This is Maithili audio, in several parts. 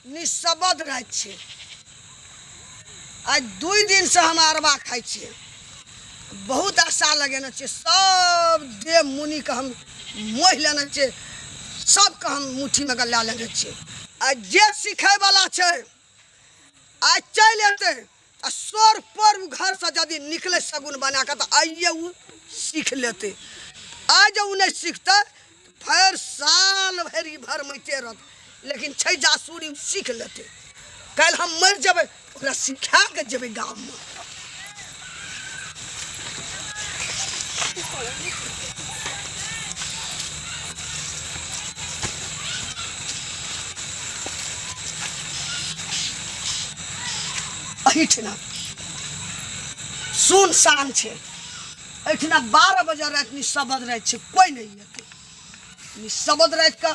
निःशब्द राति छै। आइ 2 दिनसँ हम अरबा खाइ छियै, बहुत आशा लगेने छियै, सब देव मुनिके हम मोहि लेने छियै, सबके हम मुट्ठीमे कऽ लए लेने छियै। आ जे सिखैवला छै आइ चलि एतै आ सोर पर घरसँ यदि निकलै शगुन बना कऽ तऽ आइए ओ सीख लेतै। आइ जँ ओ नहि सिखतै फेर साल भरि ई भरमैते रहत, लेकिन छै जासूरी, ओ सीख लेतै। काल्हि हम मरि जेबै, ओकरा सिखा कऽ जेबै गाममे। एहिठिना सुनसान छै, एहिठिना 12 बजे राति निशब्द राति छै, कोइ नहि एतै। निशब्द रातिके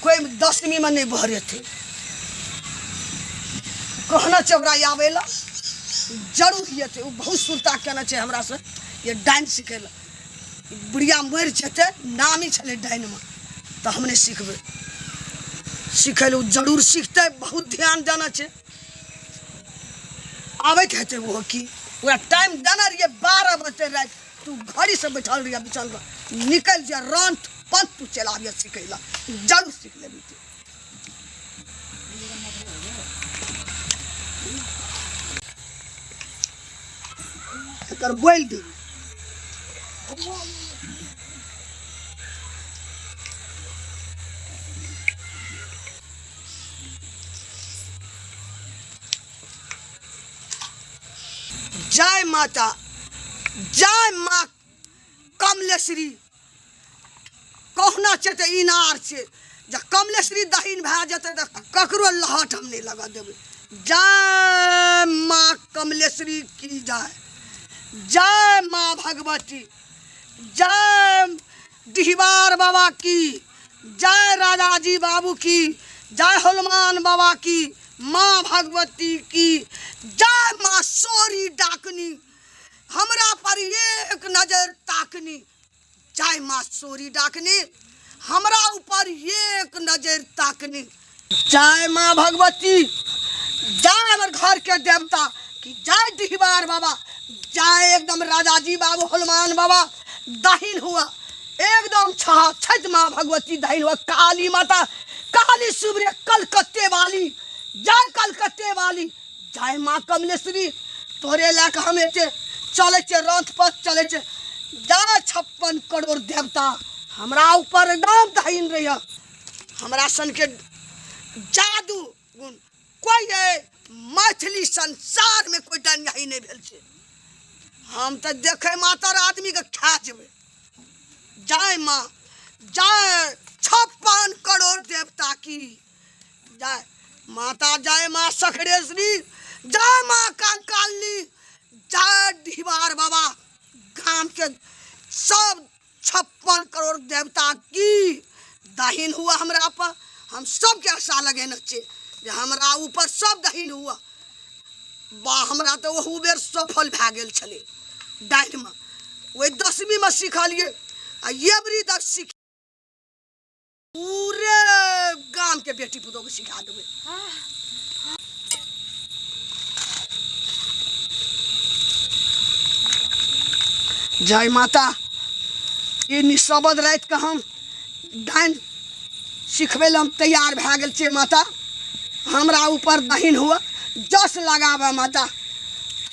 कोइ दशमीमे नहि बहरेतै। कहने छै ओकरा आबै लए, जरूर एतै। ओ बहुत सुरता केने छै हमरासँ ये डाइन सिखै लए। बुढ़िया मरि जेतै, नामी छलै डाइनमे, तऽ हम नहि सिखबै। सिखै लए ओ जरूर सिखतै, बहुत ध्यान देना छै। आबैत हेतै ओहो की, ओकरा टाइम देने रहियै 12 बजते राति, तू घड़ीसँ बैठल रहियै बिछल पर, निकलि जा रंत पंत तू चलि आबियै सिखै लए, जरूर सीख लेबही तू। एकर बोलि दू। जय माता, जय माँ कमलेश्वरी। कहुना छै तऽ इनार छै, जँ कमलेश्वरी दहीन भए जेतै तऽ ककरो लहट हम नहि लगऽ देबै। जय माँ कमलेश्वरी की जय, जय माँ भगवती, जय डिहबार बाबा की जय, राजाजी बाबू की जय, हनुमान बाबा की, माँ भगवती की जय, माँ सोरी डाकनी हमरा पर एक नजर ताकनी, जय माँ सोरी डाकनी हमरा ऊपर एक नजर ताकनी, जय माँ भगवती, जय हमर घर के देवता कि जय डिहबार बाबा, जय एकदम राजाजी बाबू हनुमान बाबा दहिन हुआ एकदम छहा छठ माँ भगवती दहिन हुआ, काली माता काली सुबरे कलकत्ते वाली, जय कलकत्ते वाली, जय माँ कमलेश्वरी। तोरे लए कऽ हम एते चलै छियै, रथ पर चलै छियै। जय 56 करोड़ देवता हमरा ऊपर एकदम दहिन रहिय। हमरा सनके जादू गुण कोइ मैथिली संसारमे कोइ डनियाही नहि भेल छै। हम तऽ देखै मातर आदमीके खा जेबै। जय माँ, जय 56 करोड़ देवता की जय माता, जय माँ सखरेश्वरी, जय माँ कंकाली, जय डिहबार बाबा। गाम के सब 56 करोड़ देवता की दहिन हुआ हमरा पर। हम सबके आशा लगेने छियै जे हमरा ऊपर सब दहिन हुआ। बा हमरा तऽ ओहू बेर सफल भए गेल छलै डाइनमे, ओहि दसमीमे सिखलियै आ एबरी तक सीख पूरे गामके बेटी पुतोहके सिखा देबै। जय माता। ई निशब्द रातिके हम डाइन सिखबै लए हम तैयार भए गेल छियै। माता हमरा ऊपर दहिन हुअ, जस लगाबऽ माता।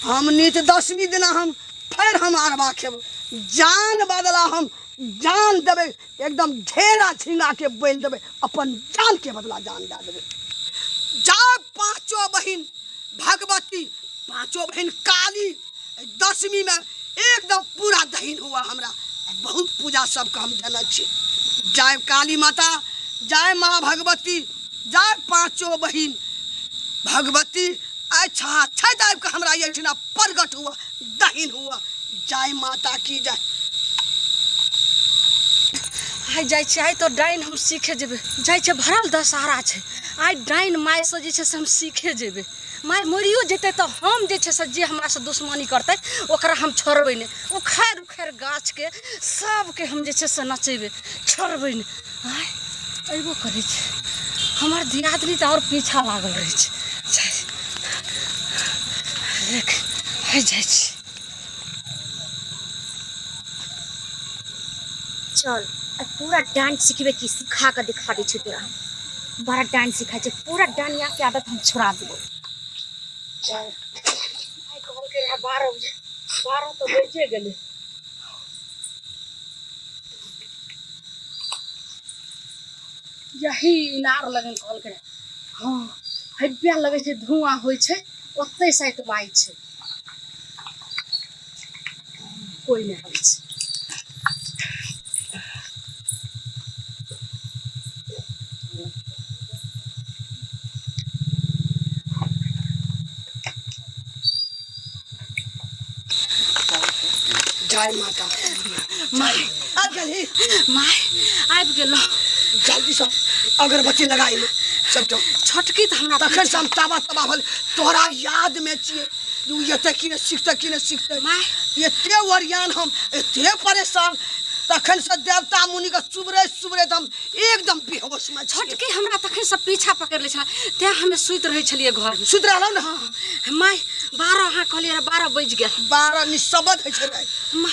हम नित दसमी दिना हम फेर हम अरबा खेबै, जान बदला हम जान देबै, एकदम ढेरा झिंगा के बोलि देबै, अपन जान के बदला जान दए देबै। जा पाँचो बहिन भगवती, पाँचो बहिन काली, दसमी में एकदम पूरा दहिन हुआ। हमरा बहुत पूजा सबके हम देने छी। जय काली माता, जय माँ भगवती, जय पाँचो बहिन भगवती। अच्छा छै आबि कऽ हमरा एहिठिना प्रगट हुआ, दहिन हुआ। जय माता की जय। आइ जाइ छियै, आइ तऽ डाइन हम सीखे जेबै। जाइ छियै, भरल दशहरा छै, आइ डाइन मायसँ जे छै से हम सीखे जेबै। माय मरियो जेतै तऽ हम जे छै से जे हमरासँ दुश्मनी करतै ओकरा हम छोड़बै नहि। उखाड़ि उखाड़ि गाछके सबके हम जे छै से नचेबै, छोड़बै नहि। आइ अयबो करै छै। हमर दियादनी तऽ आओर पीछा लागल रहै छै। जाइ देख होइ जाइ छी। चल आ पूरा डांस सिखबे की सिखा कऽ दिखा दै छियौ तोरा हम। बड़ा डांस सिखाइ छै, पूरा डानिया के आदत हम छोड़ा देबौ। चल आइ कहलकै रहए 12 बजे, 12 तऽ बजिए गेलै। यही इनार लगन कहलकै रहए। हँ हैब्या लगै छै, धुआँ होइ छै, ओतै शायद माइ छै, कोइ नहि आबै छै। जय माता। माय आबि गेलही? माय आबि गेलहुँ। जल्दी से अगरबत्ती लगाइ ले सबटा। छोटकी तऽ हमरा तखन से हम ताबा ताबा भेल तोहरा याद में छियै जे उ एते की ने सिखतै की ने सिखतै। माय एते ओरियान हम एते परेशान, तखन से देवता मुनि के सुबरैत सुबरैत हम एकदम बेहोश में छियै। छोटकी हमरा तखन से पीछा पकड़ि लै छलै, तें हमे सुति रहै छलियै घरमे। सुति रहलहुँ ने? हँ माय 12 अहाँ कहलियै रहए, 12 बजि गेल। 12 निशब्द होइ छै राति,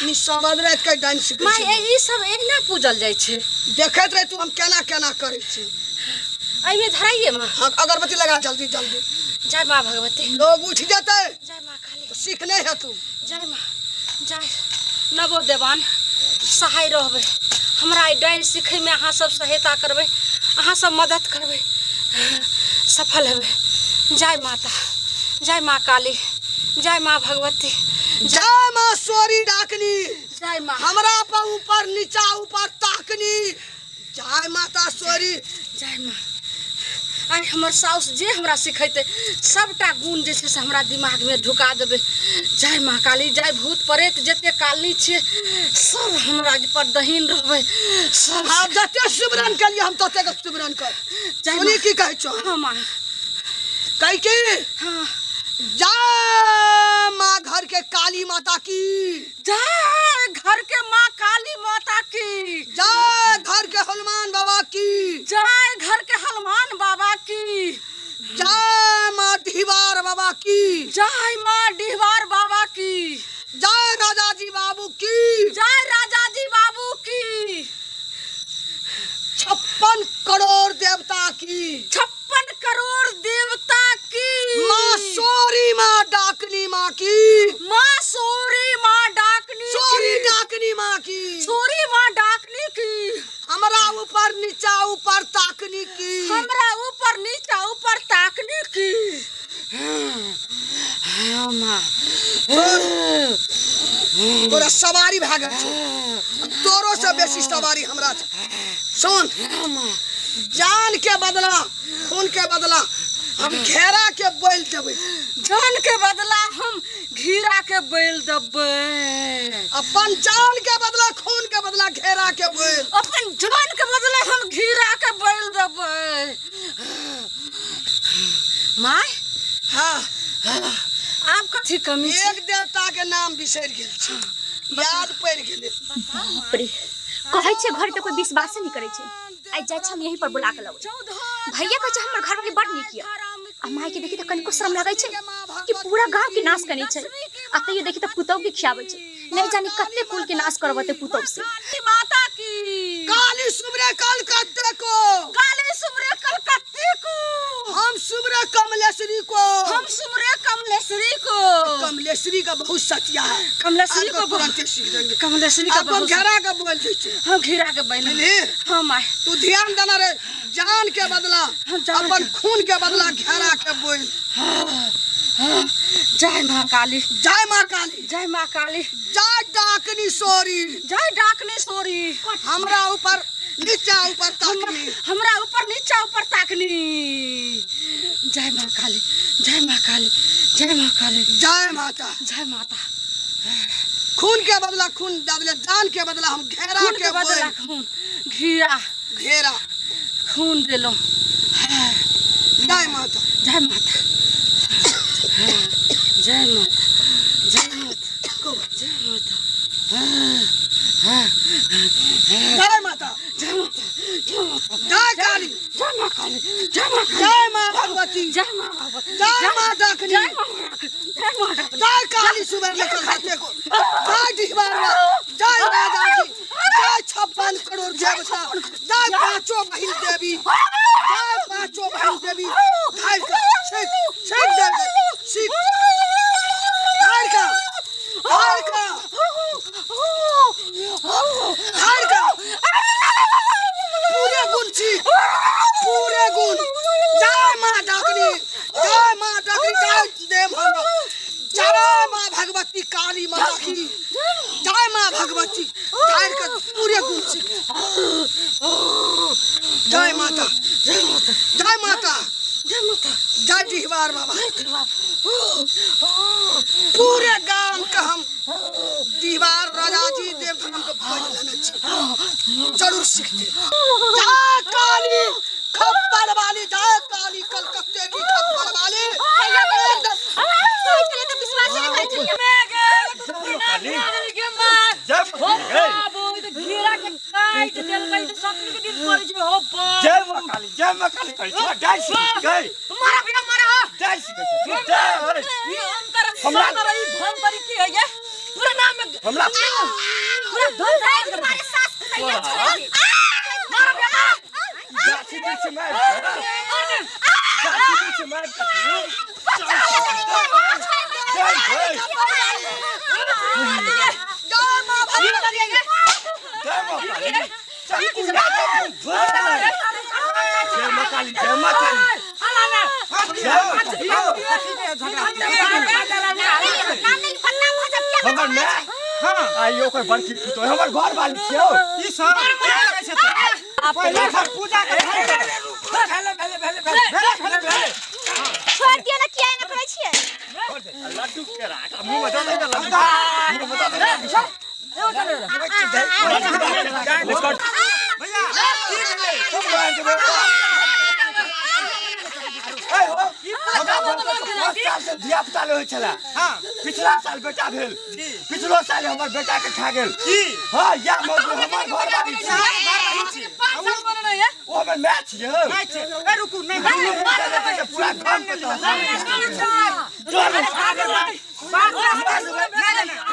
निशब्द राति के डाइन सिखै माय छै। ई सब एहिना पूजल जाइ छै? देखैत रह तू हम केना केना करै छी। एहिमे धराइए माँ? हाँ अगरबत्ती लगा जल्दी जल्दी। जय माँ भगवती। लोग उठि जेतै जय माँ काली। तऽ सीख नहि हेतू। जय माँ जय नवो देवान सहाय रहबै। हमरा ई डाइन सिखैमे अहाँ सब सहायता करबै, अहाँ सब मदद करबै, सफल हेबै। जय माता, जय माँ काली, जय माँ भगवती, जय माँ सोरी डाकनी, जय माँ हमरा पर ऊपर नीचा ऊपर ताकनी। जय माता सोरी। जय माँ। आइ हमर साउस जे हमरा सिखेतै सबटा गुण जे छै से हमरा दिमागमे ढुका देबै। जय माँ काली, जय भूत प्रेत जते काली छियै सब हमरा पर दहीन रहबै सब। आब जते सुमिरन केलियै हम तते के सुमिरन कर। जय सुनी माँ। की कहै छौ? हँ माँ। कहै की? हाँ। जय माँ घर के काली माता की। जय घर के माँ काली माता की। जय घर के हनुमान बाबा की। जय घर के हनुमान बाबा की। जय माँ डिहबार बाबा की। जय माँ डिहबार बाबा की। जय राजा जी बाबू की। जय राजा जी बाबू की। 56 करोड़ देवता की। 56 करोड़ देवता की। माँ सोरी माँ डाकनी माँ की। माँ सोरी माँ डाकनी सोरी की। डाकनी माँ की। सोरी माँ डाकनी की। हमरा ऊपर नीचा ऊपर ताकनी की। हमरा ऊपर नीचा ऊपर ताकनी की। हाँ माँ। तोरा सवारी भए गेल छौ, तोरो से बेसी सवारी हमरा छै। सुन, जान के बदला खून के बदला हम घेरा के बैल देबै। जान के बदला हम घेरा के बैल देबै। अपन जान के बदला खून के बदला घेरा के बैल। अपन जान के बदला हम घेरा के बैल देबै। माय। हाँ आब कथी कमी छै? एक देवता के नाम बिसरि गेल छी, याद पड़ि गेलै। बाप रे, कहै छियै घर पे कोई विश्वासे नहि करै छै। आइ जाइ छी हम यहीं पर बुला के लबै। भैया कहै छै हमर घरवाली बड़ नीक यऽ, आ माय के देखी तऽ कनिको शरम लागै छै कि पूरा गाँव के नाश करै छै, आ तैयो देखी तऽ पुतहु के खियाबै छै। नहि जानी कते कुल के नाश करबते पुतहु से। काली माता की। काली सुमरे कलकत्ते को। काली सुमरे कलकत्ते को। हम सुमरे कमलेश्वरी को। हम सुमरे कमलेश्वरी को। कमलेश्वरी का बहुत सतिया है। कमलेश्वरी आपको को बहुत तुरंत सीख देंगे। कमलेश्वरी का आपको हम बहुत घेरा के बोल दै छी। हम घेरा के बैल। बुझली? हाँ माय। तू ध्यान देना रे, जान के बदला हम जान अपन के- खून के बदला घेरा के बोल। हाँ, हाँ। जय माँ काली। जय माँ काली। जय माँ काली। जय डाकनी सोरी। जय डाकनी सोरी। हमरा ऊपर नीचा ऊपर ताकनी। हमरा ऊपर नीचा ऊपर ताकनी। जय माँ काली, जय माँ काली, जय माँ काली। जय माता। जय माता। खून के बदला खून दे देले, जान के बदला हम घेरा खून के के बदला बोल। खून घेरा। घेरा खून देलहुँ। जय माता। जय माता। जय माता। जय माता। जय माता। जय माता। जय माता। जय माता। जय काली। जय माँ काली, जय माँ काली, जय माँ भगवती, जय माँ भगवती, जय माँ डाकनी, जय माँ डाकनी, जय माँ डाकनी, जय काली सुवर्ण कलकत्ते को, जय डिहबार, जय राजा जी, जय 56 करोड़ देवता, जय पांचों बहिन देवी, जय पांचों बहिन देवी। धार का सीख सीख दे सीख, धार का, धार का, धार का पूरे गुण छी, पूरे गुण। जय माँ डाकनी, जय माँ डाकनी, जय देव हम, जय माँ भगवती काली माता की जय। माँ भगवती धार का पूरे गुण छी। जय माता, जय माता, जय माता, जय माता, जय डिहबार बाबा। पूरे गांव के हम डिहबार राजा जी देव धर्म के भज लेने छी, जरूर सीखते। जय काली खप्पर वाली, जय काली कलकत्ते की खप्पर वाली। भैया देखियौ, कहै छलै तऽ विश्वासे नहि करै छलियै। जय माँ काली, जय माँ काली, जय माँ काली कहै छी, डाइ सीख गई, डाइ सीखै छी, जय। हमरा हमरा तुम्हारे सास भैया छलै। गाछी बिरछी मारि कऽ, गाछी बिरछी मारि कऽ जय जय जय माँ भगवती, जय माँ काली, चक्कू जय माँ काली, जय माँ काली, जय माँ काली। नाम नहि बदनाम भऽ जायब किया? हमर माय आइ ओकर बड़की पुतोह हमर घर वाली छियौ। ई सब क्या करै छै तऽ? पहिले पूजा के भेले भेले भेले भेले भेले भेले। छोड़ि दियौ ने, किया एना करै छियै? लड्डू के राख मुँह में दऽ दे ने, लड्डू मुँह में दऽ दे। भैया सब मारि देबै। ए हो, हमरा घर पर तऽ 5 साल से धिया पुता नहि होइ छलै। हाँ। पिछला साल बेटा भेल, पिछलो साल हमर बेटा के खा गेल। की? हाँ, या हमर घर वाली छी, ओ हमर माय छियै। नहि छै, ए रुकू, नहि पूरा गाम के तो चल। नहीं,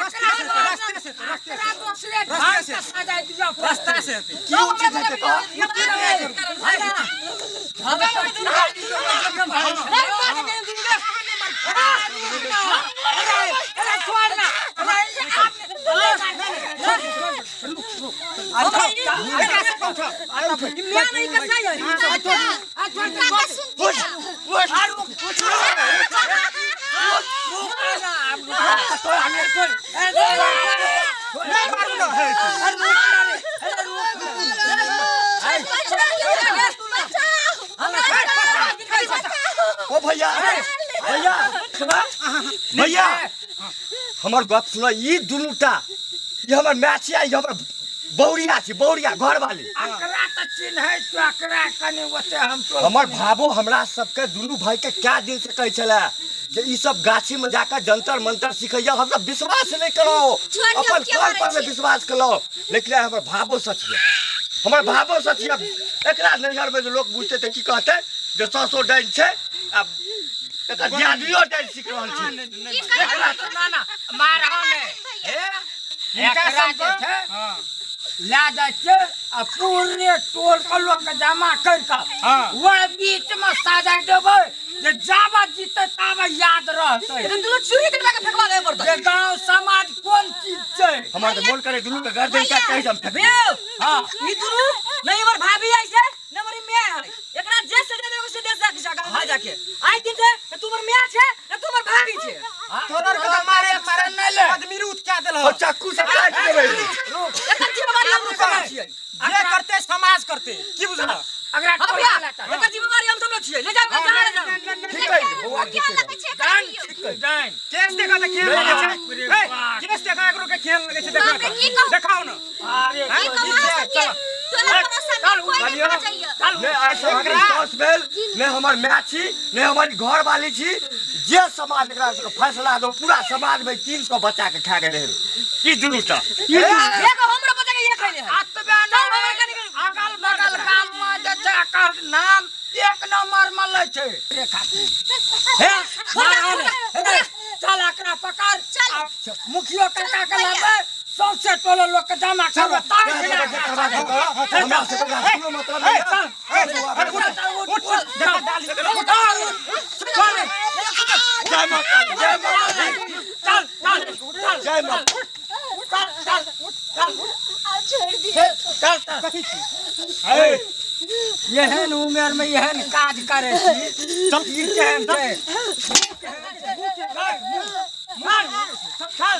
रास्ते से, रास्ते से, रास्ते से, रास्ते से हेतै। की उचित हेतै कह? काका सुनथिन। ओ भैया, भैया सुना, भैया हमर गप सुन। ई दुनूटा ई हमर माय छियै, ई हमर बौरिया छी, बौरिया घर वाली। अकरा तऽ चिन्है छौ, अकरा कनि ओते हम तो हमर भाबो हमरा सबके दुनू भाई के क्या दिन से कहै छलै जे ई सब गाछी में जाकर जंतर मंतर सिखैया, हम सब विश्वास नहीं करो, छोड़ दियौ, अपन किया कल मारै पर में छियै? विश्वास कलो। लेकिन आइ हमर भाबो सच ये, हमर भाबो सच ये। एकरा नैहर में जे लोग बुझते तऽ की कहते जे ससो डाइन छै आ एकर दियादनियो डाइन सीख रहल छै। एकरा तो ना ना मारहो ने, हे हिनका एकरा सबके जे छै हाँ। लए जाइ छै आ पूरे टोल के लोक के जमा करि कऽ हाँ। वह बीच में सजा देबै जे जाबत जीते ताबत याद रहतै जे गांव समाज कोन चीज छै। हमर तऽ मोन करे दुनू के गर्दन काटि कऽ हम फेंक। हाँ। ई दुनू नहीं हमर भाभी आई से न हमर my है, एकरा जे सजा देबै से दे सक जा गांव में जाके। आई दिन से तू हमर my छे न तू हमर भाभी छे। तोहर के तऽ मारे मारे नहि ले। आदमी रूत क्या देलह? और चाकू से काटि देबै। एकर जिम्मेवारी हम सब न छियै। जे करते समाज करते, की बुझल? अगरा हम भैया, एकर जिम्मेवारी हम सब न छियै। ले जाओ, जा ले जाओ। ठीक है बौआ, किया लगै छै एकरा कहियौ? डाइन केस देखा तऽ केहन लगै छै? ए, केस देखा एकरो के केहन लगै छै, देखा बाप रे, की कहू? देखाउ ने। अरे की कहू अहाँ सबके? टोला पड़ोसा में कोई नहि बजैया। नहि आइ से अहाँके विश्वास भेल नहि हमर माय छी, नहि हमर घर वाली छी। जे समाज एकरा सबके फैसला दो, पूरा समाज में 300 बच्चा के खा गेल रहै ई दुनूटा, ई दुनूटा। एगो हमरो बच्चा के ये खैले है। अतबे चल, नहि, हमर कनि अगल बगल गाम में जे छै एकर नाम एक नंबर में लै छै रे खातिर। हे मार रे, चल एकरा पकड़। चल मुखियो काका के लाबे, सौंसे टोलो लोग के जमा करबे तार। हमरा से कोनो मतलब नहीं। चल उठ उठ उठ उठ। जय माता दी, जय माता दी, चल चल चल। जय माता। चल चल चल। छोड़ दियौ। चल चल। कथी छी? एहन उमेर में एहन काज करे छी, चल। ई केहन छै? मार, चल।